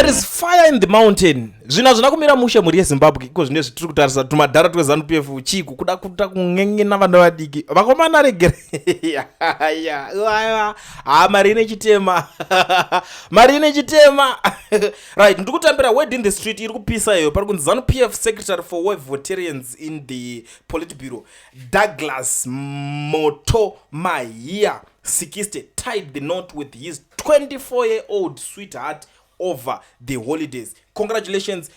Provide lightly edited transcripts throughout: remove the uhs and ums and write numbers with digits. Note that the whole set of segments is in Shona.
There is fire in the mountain. Zvinhu hazvina kumira mushe, mhuri yeZimbabwe. Iko zvine zvitiri kutarisa tumadhara tweZANU PF chiku kuda kuta kun'en'ena vana vadiki, vakomana. Regere ha, mari ine chitema, mari ine chitema. Right, ndiri kutambira word in the street iri kupisa iyo. Pari kunzi ZANU PF secretary for war veterans in the Politburo, Douglas Moto Mahiya, 60, tied the knot with his 24-year-old sweetheart over the holidays. Congratulations,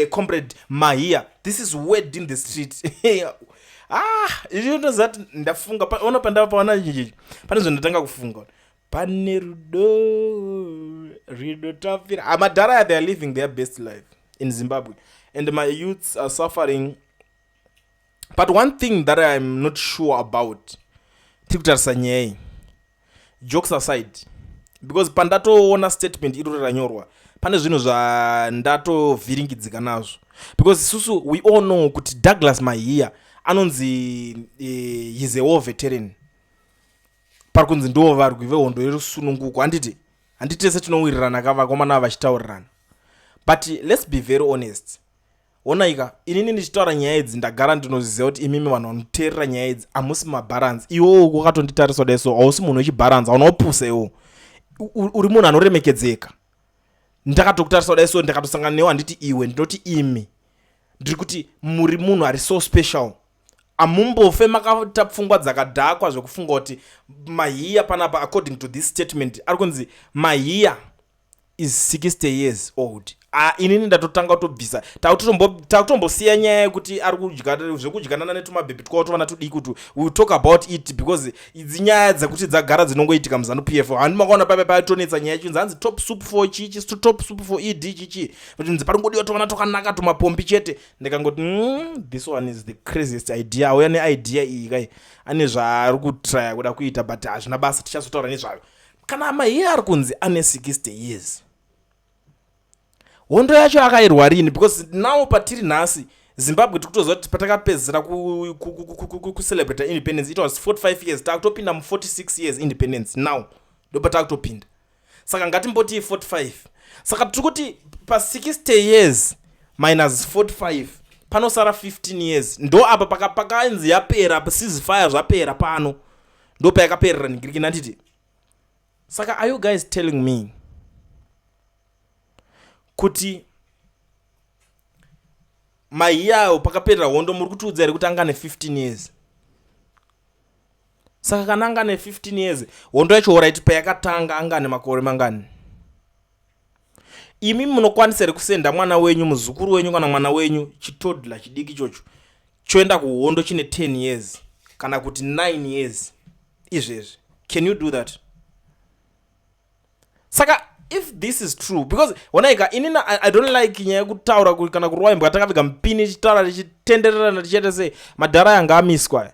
Comrade Mahiya. This is word in the street. Ah, izvi kuti ndafunga ona pandapaona chichichi, pane zvandatanga kufunga. Pane rudo rinotapira. Amadhara, they are living their best life in Zimbabwe and my youths are suffering. But one thing that I'm not sure about, tiri kutarisa nyaya iyi, jokes aside, because pandatoona statement iro ranyorwa, pane zvinhu zvandatovhiringidzika nazvo, because isusu we all know kuti Douglas Mahiya anonzi he's a war veteran. Pari kunzi ndo varwi vehondo yerusununguko, handiti? Handiti tese tinowirirana ka, vakomana vachitaurirana? But let's be very honest. Onaika, inini ndichitaura nyaya idzi, ndagara ndinoziva kuti imimi vanhu vanoteerera nyaya idzi hamusi mabharansi. Iwowo wakatonditarisa kudai so, hausi munhu wechibharansi, hauna kupusa. Iwowo uri munhu anoremekedzeka. Ndakatokutarisa kudai so, ndakatosangana newo, handiti iwe, ndinoti imi, ndiri kuti muri munhu ari so special. Hamumbofe makaita pfungwa dzakadhakwa zvekufunga kuti Mahiya panapa, according to this statement, ari kunzi Mahiya is 60 years old. Ah, inini ndatotanga kutobvisa, takutombosiya nyaya yekuti ari kudya zvekudyanana netumabhebhi twavo tovana tudiki, kuti we talk about it, because idzi nyaya dzekuti dzagara dzinongoitika muZANU PF. Handi makaona paipa paitonetsa nyaya yechinzi hanzi top soup for chichi, top soup for ED, chichi, chinzi parongodiwa tovana twakanaka, tumapombi chete. Ndikangoti, this one is the craziest idea." Auya neidea iyi kai, ane zvaari kutraya kuda kuita, but hazvina basa, tichazotaura nezvayo. Kana Mahiya ari kunzi ane 60 years, hondo yacho akairwa rini? Because now patiri nhasi, Zimbabwe tikutoziva kuti patakapedzisira kucelebrata independence, it was 45 years. Taakutopinda mu46 years independence now, ndo patakutopinda. Saka ngatimboti 45. Saka tiri kuti pa60 years minus 45, panosara 15 years. Ndo apa pakanzi yapera ceasefire, zvapera pano, ndo payakaperera nigiriki, handiti? Saka are you guys telling me kuti Mahiyawo pakaperera hondo, muri kutiudza here kuti anga ne15 years? Saka kana anga ne15 years, hondo yacho, alright, payakatanga anga nemakore mangani? Imi munokwanisa here kusenda mwana wenyu, muzukuru wenyu kana mwana wenyu, chitoddler chidiki ichocho, choenda kuhondo chine 10 years kana kuti 9 years izvezvi? Can you do that? Saka if this is true, because onaika, inini I don't like nyaya yekutaura kana kurova imbwa takaviga mupini, tichitaura tichitendererana tichiita sei. Madhara yanga amiswa,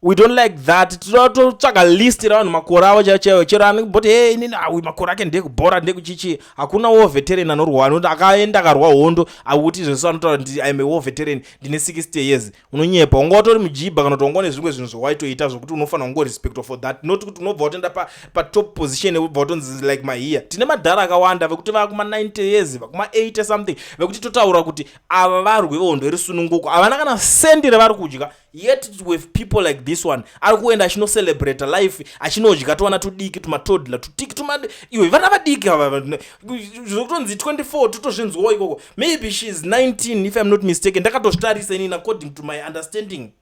we don't like that. Tinoda totsvaga list ravanhu, makore avo chaivo chaivo. Chero anoboti, "Hey, inini awi makore ake ndekubhora, ndekuchichi." Hakuna war veteran anorwa, anoti akaenda akarwa hondo, akuti izvozvo anotaura kuti, "I'm a war veteran, ndine 60 years." Unonyepa. Unga utori mujibha kana kuti wanga une zvimwe zvinhu zvawaitoita zvokuti unofanira kungorespectwa for that, not kuti unobva watoenda patop position, ubva watonzi like Mahiya. Tine madhara akawanda vekuti vakuma 90 years, vakuma 80 something, vekuti totaura kuti ava varwi vehondo yerusununguko, havana kana sendi ravari kudya. Yet with people like this one ari kuenda achinocelebrata life, achinodya towana tudiki, tumatoddler tutiki, tuma iwe, vana vadiki ava, zvokutonzi 24, totozvinzwawo ikoko. Maybe she is 19, if I'm not mistaken. Ndakatozvitarisa inini, according to my understanding,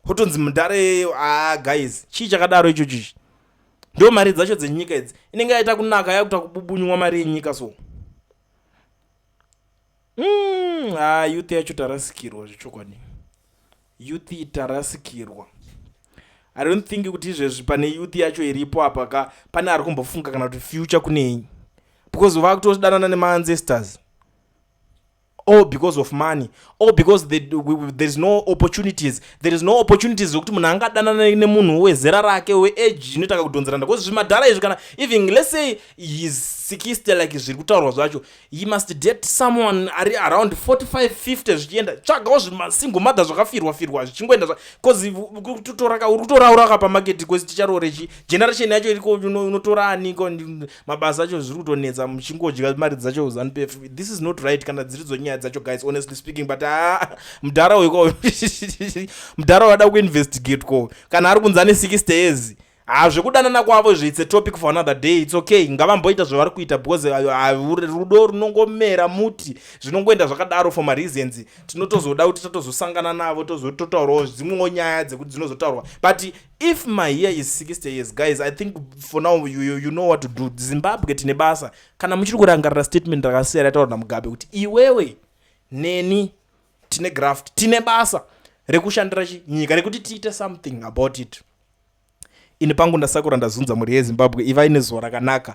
kutonzi mudhare. Ah guys, chii chakadaro ichocho? Ichi ndo mari dzacho dzenyika idzi, inenge yaita kunaka, yakuta kububunywa mari yenyika. So ah, youth yacho tarasikirwa zvechokwadi. Youth tarasikirwa. I don't think kuti izvezvi pane youth yacho iripo apa ka, pane ari kumbofunga kana kuti future kunei, because vakutodanana nemaancestors. All because of money, all because there is no opportunities. There is no opportunities zvokuti munhu angadanana nemunhu wezera rake, weage inoita kakudhonzerana, because zvimadhara izvi, kana even, let's say, he's 60, like zviri kutaurwa zvacho, he must date someone ari around 45, 50 zvichienda. Tsvagawo zvimasingle mother zvakafirwa firwa zvichingoenda, because uri kutoraura pamaketi kwesi ticharorechi generation yacho iriko unotora aniko? Mabasa acho zviri kutonetsa, muchingodya mari dzacho ZANU PF. This is not right kana dziri dzonyaya dzacho, guys, honestly speaking. But ah, mudhara uyu, mudhara wada kuinvestigate ko kana ari kunzi ane 60 years. Ha, zvekudanana kwavo zve, it's a topic for another day. It's okay, ngavamboita zvavari kuita, because rudo runongomera muti, zvinongoenda zvakadaro. For mareasons tinotozoda kuti tatozosangana navo, tozototaurawo dzimwewo nyaya dzekuti dzinozotaurwa. But if Mahiya is 60 years, guys, I think for now you know what to do. Zimbabwe tine basa. Kana muchiri kurangarira statement rakasiya rataurwa naMugabe kuti iwewe neni tine graft, tine basa rekushandira chinyika, rekuti tiite something about it. Ini pangu ndasakura, ndazunza. Mhuri yeZimbabwe, ivai nezuva rakanaka.